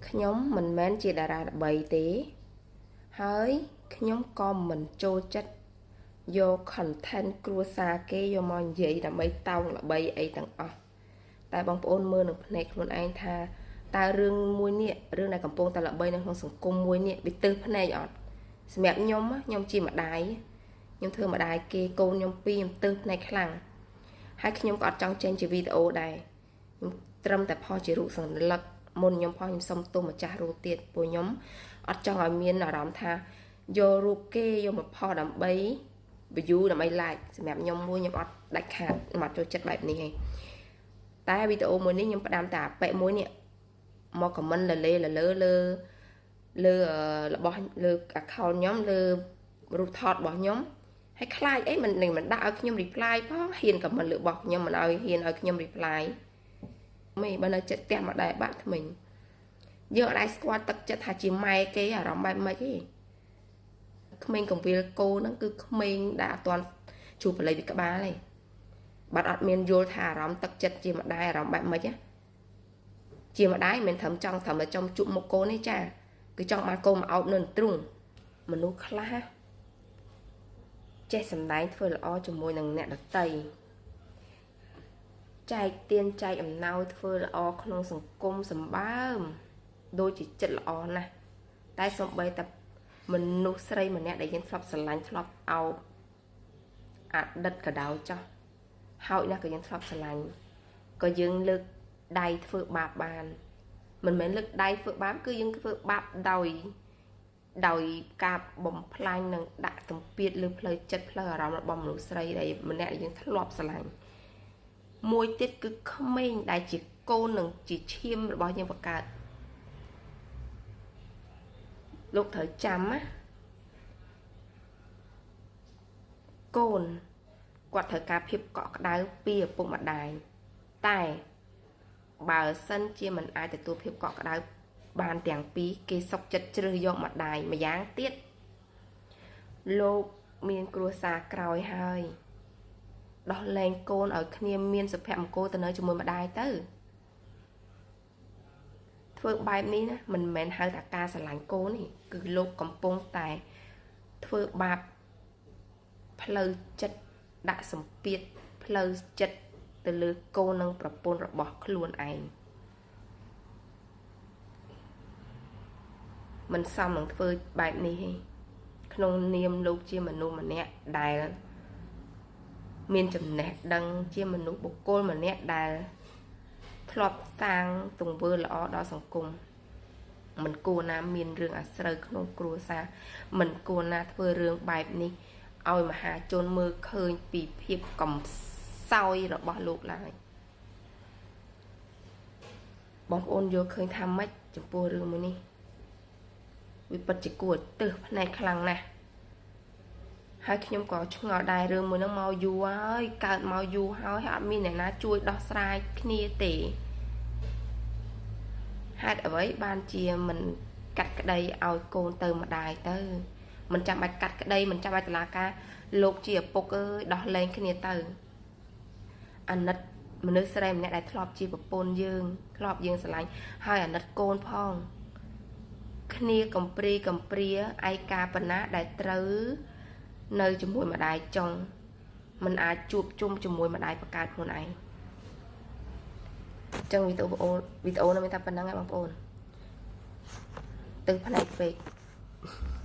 ខ្ញុំមិនមែនជាតារាល្បីទេ ហើយខ្ញុំក៏មិនចូលចិត្តយក content គ្រួសារគេយកមកនិយាយដើម្បីតោងល្បីអីទាំងអស់តែបងប្អូនមើលនឹងភ្នែកខ្លួនឯងថាតើរឿងមួយនេះរឿងដែលកំពុងតែល្បីនៅក្នុងសង្គមមួយនេះវាទើសភ្នែកអត់សម្រាប់ខ្ញុំខ្ញុំជាម្ដាយខ្ញុំធ្វើម្ដាយគេកូនខ្ញុំពីរខ្ញុំទើសភ្នែកខ្លាំងហើយខ្ញុំក៏អត់ចង់ចេញជាវីដេអូដែរខ្ញុំត្រឹមតែផុសជារូបសន្លឹកមុនខ្ញុំផុសខ្ញុំសុំទោសម្ចាស់រូបទៀតព្រោះខ្ញុំអត់ចង់ឲ្យមានអារម្មណ៍ថាយករូបគេយកមកផុសដើម្បី view ដើម្បី like សម្រាប់ខ្ញុំមួយខ្ញុំអត់ដាច់ខាតខ្ញុំអត់ចូលចិត្តបែបនេះទេតែវីដេអូមួយនេះខ្ញុំផ្ដាំតែអាប៉ែមួយនេះមក comment លលេលលើលើលើរបស់លើ account ខ្ញុំលើរូបថតរបស់ខ្ញុំហើយខ្លាចអីមិនមិនដាក់ឲ្យខ្ញុំ reply ផងហ៊ាន comment លើរបស់ខ្ញុំមិនឲ្យហ៊ានឲ្យខ្ញុំ reply មេបើនៅចិត្តផ្ទះមកដែរបាក់ថ្មិញយើងអត់អាចស្គាល់ទឹកចិត្តថាជាម៉ែគេអារម្មណ៍បែបម៉េចទេក្មេងកំវិលគោហ្នឹងគឺក្មេងដែលអត់ទាន់ជួបបល័យពីក្បាលទេបាត់អត់មានយល់ថាអារម្មណ៍ទឹកចិត្តជាម្ដាយអារម្មណ៍បែបម៉េចណាជាម្ដាយមិនត្រឹមចង់ត្រឹមតែចំជក់មុខកូនទេចាគឺចង់បានកូនមកអោបនៅទ្រុងមនុស្សខ្លះចេះសម្ដែងធ្វើល្អជាមួយនឹងអ្នកដតីចែកទៀនចែកអំណោយធ្វើល្អក្នុងសង្គមសម្បើមដូចជាចិត្តល្អណាស់តែសំបីតែមនុស្សស្រីម្នាក់ដែលយើងធ្លាប់ស្រឡាញ់ធ្លាប់អោបអតីតក៏ដោយចោះហើយណាស់ក៏យើងធ្លាប់ស្រឡាញ់ក៏យើងលើកដៃធ្វើបាបបានមិនមែនលើកដៃធ្វើបាបគឺយើងធ្វើបាបដោយការបំផ្លាញនិងដាក់សម្ពាធលើផ្លូវចិត្តផ្លូវអារម្មណ៍របស់មនុស្សស្រីដែលម្នាក់ដែលយើងធ្លាប់ស្រឡាញ់មួយទៀតគឺក្មេងដែលជាកូននិងជាឈាមរបស់យើងបង្កើតលោកត្រូវចាំណាកូនគាត់ត្រូវការភាពកក់ក្ដៅពីឪពុកម្ដាយតែបើសិនជាមិនអាចទទួលភាពកក់ក្ដៅបានទាំងពីរគេសុកចិត្តជ្រើសយកម្ដាយម្យ៉ាងទៀតលោកមានគ្រួសារក្រោយហើយដោះលែងកូនឲ្យគ្នាមានសុភមង្គលទៅនៅជាមួយម្ដាយទៅធ្វើបែបនេះណាមិនមែនហៅថាការស្រឡាញ់កូនទេគឺលោកកំពុងតែធ្វើបាបផ្លូវចិត្តដាក់សម្ពាធផ្លូវចិត្តទៅលើកូននិងប្រពន្ធរបស់ខ្លួនឯងមិនសមនឹងធ្វើបែបនេះទេក្នុងនាមលោកជាមនុស្សម្នាក់ដែលមានចំណេះដឹងជាមនុស្សបុគ្គលម្នាក់ដែលធ្លាប់សាងទង្វើល្អដល់សង្គមមិនគួរណាមានរឿងអាស្រូវក្នុងគ្រួសារមិនគួរណាធ្វើរឿងបែបនេះឲ្យមហាជនមើលឃើញពីភាពកំសោយរបស់លោកឡើយបងប្អូនយល់ឃើញថាម៉េចចំពោះរឿងមួយនេះវាពិតជាគួរឲ្យទើសភ្នែកខ្លាំងណាស់ហើយខ្ញុំក៏ឆ្ងល់ដែររឿងមួយហ្នឹងមកយូរហើយកើតមកយូរហើយអត់មានអ្នកណាជួយដោះស្រាយគ្នាទេហេតុអ្វីបានជាមិនកាត់ក្តីឲ្យកូនទៅម្ដាយទៅមិនចាំបាច់កាត់ក្តីមិនចាំបាច់តឡាការលោកជាឪពុកអើយដោះលែងគ្នាទៅអាណិតមនុស្សស្រីម្នាក់ដែលធ្លាប់ជាប្រពន្ធយើងធ្លាប់យើងស្រឡាញ់ហើយអាណិតកូនផងគ្នាកំព្រីកំព្រាឯកាបណ្ណាដែលត្រូវនៅជាមួយម្ដាយចុងមិនអាចជួបជុំជាមួយម្ដាយបង្កើតខ្លួនឯងចឹងវីដេអូវីដេអូនោះមានតែប៉ុណ្្នឹងឯងបងប្អូនទៅផ្នែកពេក។